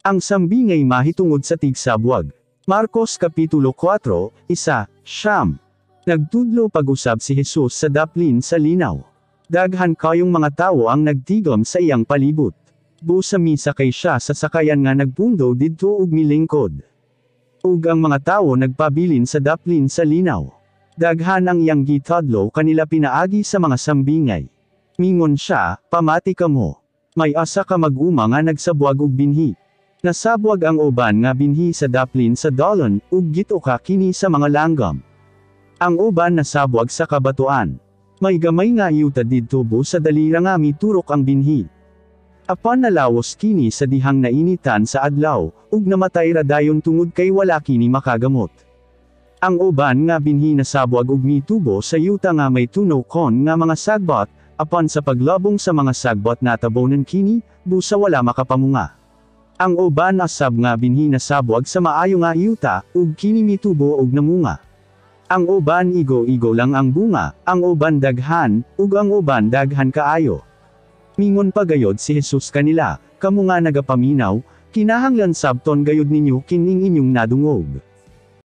Ang sambingay mahitungod sa tigsabwag. Marcos Kapitulo 4, 1, 9. Nagtudlo pag-usab si Jesus sa daplin sa linaw. Daghan kayong mga tawo ang nagtigom sa iyang palibot. Busa misakay siya sa sakayan nga nagpundo didto ug milingkod. Ug ang mga tawo nagpabilin sa daplin sa linaw. Daghan ang iyang gitudlo kanila pinaagi sa mga sambingay. Mingon siya, "Pamati kamo. May usa ka mag-uma nga nagsabwag og binhi. Nasabwag ang uban nga binhi sa daplin sa dalan, ug gituka kini sa mga langgam. Ang uban nasabwag sa kabatuan. May gamay nga yuta didto busa dali ra nga miturok ang binhi. Apan nalawos kini sa dihang nainitan sa adlaw, ug namatay ra dayon tungod kay wala kini makagamot. Ang uban nga binhi nasabwag ug mitubo sa yuta nga may tunokon nga mga sagbot, apan sa paglabong sa mga sagbot natabonan kini, busa wala makapamunga. Ang uban usab nga binhi nasabwag sa maayo nga yuta, ug kini mitubo ug namunga. Ang uban igo-igo lang ang bunga, ang uban daghan, ug ang uban daghan kaayo." Mingon pa gayod si Jesus kanila, "Kamo nga nagapaminaw, kinahanglan sabton gayod ninyo kining inyong nadungog.